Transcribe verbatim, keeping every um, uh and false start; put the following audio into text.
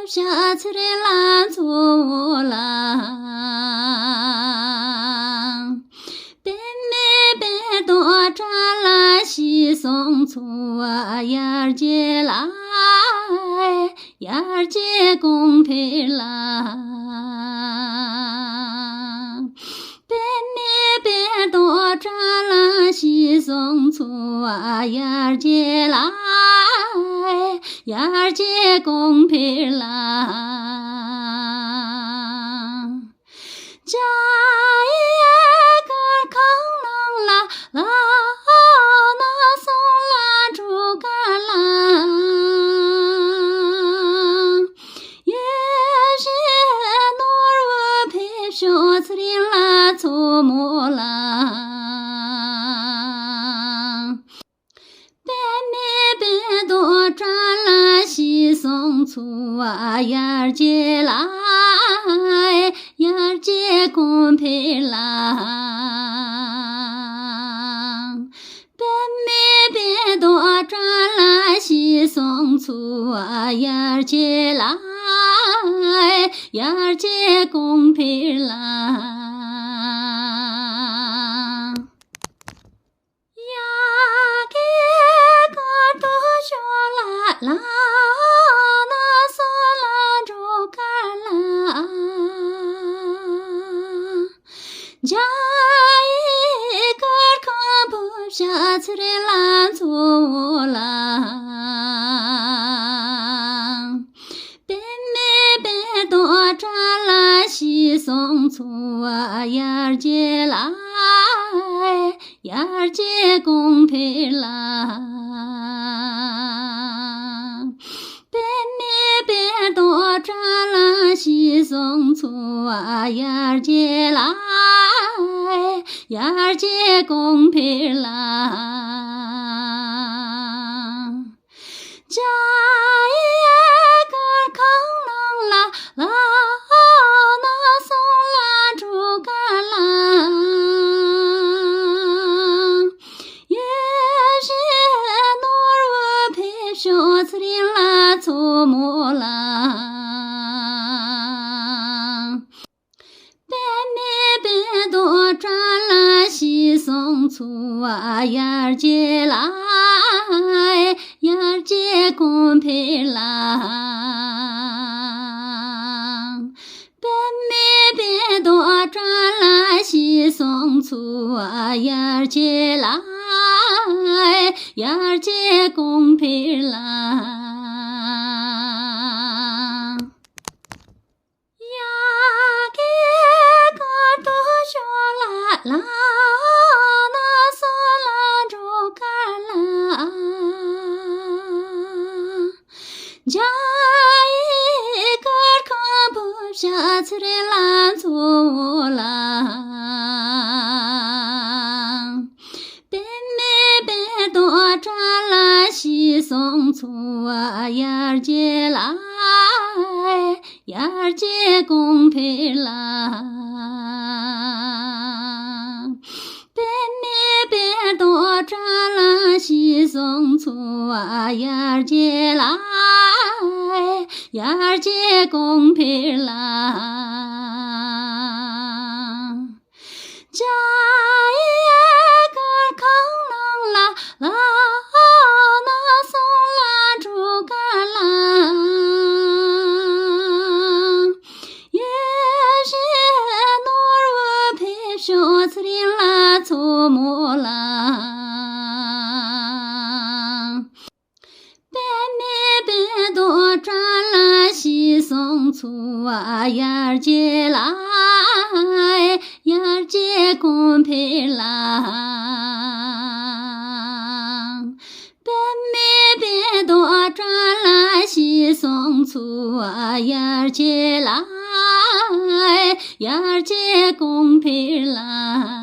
ཕྱག་འཚལ་ལ་མཚོ་མོ་ལ། པདྨའི་སྦལ་ཏོག་བཀྲ་ལ་ཞེས་གསུངས་མཚོ་བ་ཡར་རྒྱས་ལ། ཡར་རྒྱས་གོང་འཕེལ་ལ། པདྨའི་སྦལ་ཏོག་བཀྲ་ལ་ཞེས་གསུངས་མཚོ་བ་ཡར་རྒྱས་ལ། ཡར་རྒྱས་གོང་འཕེལ་ལ། འཇའ་ཡི་གུར་ཁང་ནང་ལ་ལ་ནག་སོང་ལ་འགྲོ་ག་ལ། ཡེ་ཤེས་ནོར་བུ་འཕེལ་ཤོག་ཚེ་རིང་ལ་མཚོ་མོ་ལ། པདྨའི་སྦལ་ཏོག་བཀྲ་ལ་ཞེས་གསུངས་མཚོ་བ་ཡར་རྒྱས་ལ། ཡར་རྒྱས་གོང་འཕེལ་ལ། པདྨའི་སྦལ་ཏོག་བཀྲ་ལ་ཞེས་གསུངས་མཚོ་བ་ཡར་རྒྱས་ལ། ཡར་རྒྱས་གོང་འཕེལ་ལ། ཡ་གི་གར་དུ་ཤོག་ལ་ལ་ནག་སོང་ལ་འགྲོ་ག་ལ། འཇའ་ཡི་གུར་ཁང་བུ་བྱ་ཚེ་རིང་ལ་མཚོ་མོ་ལ། པདྨའི་སྦལ་ཏོག་བཀྲ་ལ་ཞེས་གསུངས་མཚོ་བ་ཡར་རྒྱས་ལ། ཡར་རྒྱས་གོང་འཕེལ་ལ། པདྨའི་སྦལ་ཏོག་བཀྲ་ལ་ཞེས་གསུངས་མཚོ་བ་ཡར་རྒྱས་ལ། ཡར་རྒྱས་གོང་འཕེལ་ལ། འཇའ་ཡི་གུར་ཁང་ནང་ལ་ལ་ནག་སོང་ལ་འགྲོ་ག་ལ། ཡེ་ཤེས་ནོར་བུ་འཕེལ་ཤོག་ཚེ་རིང་ལ་མཚོ་མོ་ལ། པདྨའི་སྦལ་ཏོག་བཀྲ་ལ་ཞེས་གསུངས་མཚོ་བ་ཡར་རྒྱས་ལ། ཡར་རྒྱས་གོང་འཕེལ་ལ། པདྨའི་སྦལ་ཏོག་བཀྲ་ལ་ཞེས་གསུངས་མཚོ་བ་ཡར་རྒྱས་ལ། ཡར་རྒྱས་གོང་འཕེལ་ལ། ཡ་གི་གར་དུ་ཤོག་ལ་ལ་ནག་སོང་ལ་འགྲོ་ག་ལ། འཇའ་ཡི་གུར་ཁང་བུ་བྱ་ཚེ་རིང་ལ་མཚོ་མོ་ལ། པདྨའི་སྦལ་ཏོག་བཀྲ་ལ་ཞེས་གསུངས་མཚོ་བ་ཡར་རྒྱས་ལ། ཡར་རྒྱས་གོང་འཕེལ་ལ། པདྨའི་སྦལ་ཏོག་བཀྲ་ལ་ཞེས་གསུངས་མཚོ་བ་ཡར་རྒྱས་ལ། ཡར་རྒྱས་གོང་འཕེལ་ལ། འཇའ་ཡི་གུར་ཁང་ནང་ལ་ལ་ནག་སོང་ལ་འགྲོ་ག་ལ། ཡེ་ཤེས་ནོར་བུ་འཕེལ་ཤོག་ཚེ་རིང་ལ་མཚོ་མོ་ལ། པདྨའི་སྦལ་ཏོག་བཀྲ་ལ་ཞེས་གསུངས་མཚོ་བ་ཡར་རྒྱས་ལ། ཡར་རྒྱས་གོང་འཕེལ་ལ། པདྨའི་སྦལ་ཏོག་བཀྲ་ལ་ཞེས་གསུངས་མཚོ་བ་ཡར་རྒྱས་ལ། ཡར་རྒྱས་གོང་འཕེལ་ལ།